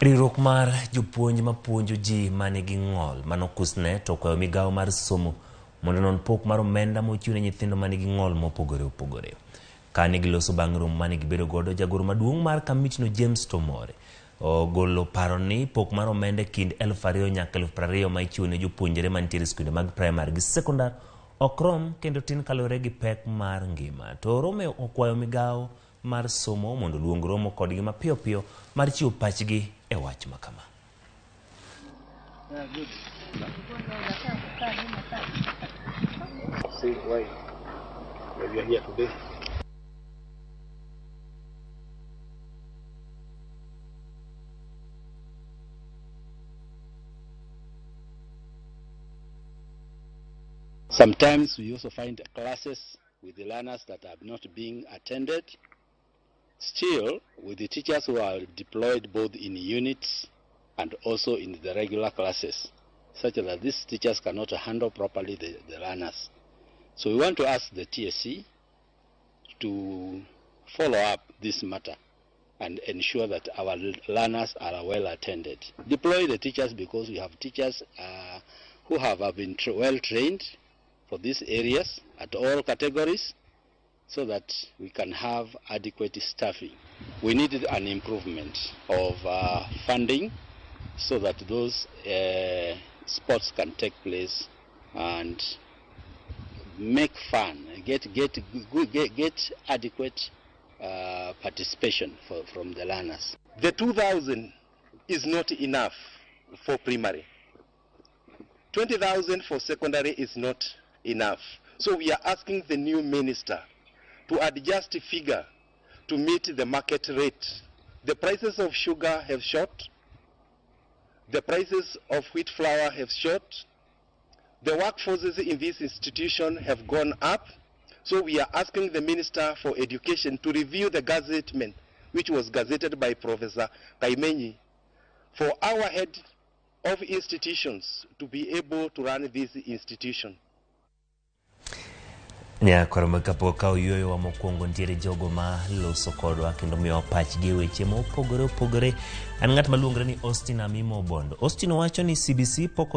Riwruok mar jopuonj mapuonjo ji manigi ng'ol mano KUSNET okwayo migawo mar somo mondo onon pok mar omenda mochiw ne nyithindo manigi ng'ol mopogore opogore. Kane giloso bang' romo mane gibedo godo, jagoro maduong' mar kamitino James Tomore ogolo paro ni pok mar omenda e kind 2000 nyaka 20,000 ma ichiwo ne jopuonjre mantiere e skunde mag primar gi sekondar ok rom kendo tin kaluwore gi pek mar ngima. To Romeo okwayo migawo mar somo mondo oluong romo kodgi mapiyo piyo mar chiwo pachgi e wach ma kama. See why we are here today. Sometimes we also find classes with the learners that are not being attended. Still, with the teachers who are deployed both in units and also in the regular classes, such that these teachers cannot handle properly the learners. So we want to ask the TSC to follow up this matter and ensure that our learners are well attended. Deploy the teachers because we have teachers who have been well trained for these areas at all categories so that we can have adequate staffing. We need an improvement of funding so that those sports can take place and make fun, get adequate participation from the learners. The 2,000 is not enough for primary. 20,000 for secondary is not enough. So we are asking the new minister to adjust the figure to meet the market rate. The prices of sugar have shot. The prices of wheat flour have shot. The workforces in this institution have gone up. So we are asking the Minister for Education to review the gazettement, which was gazetted by Professor Kaimenyi, for our head of institutions to be able to run this institution. Nyakwar kapok okawo yueyowa mokwongo nitiere jogo ma loso kodwa kendo miyowa pachgi e weche mopogore opogore. An ng'at maluongore ni Austin Amimo Obondo. Austin wacho ni CBC pok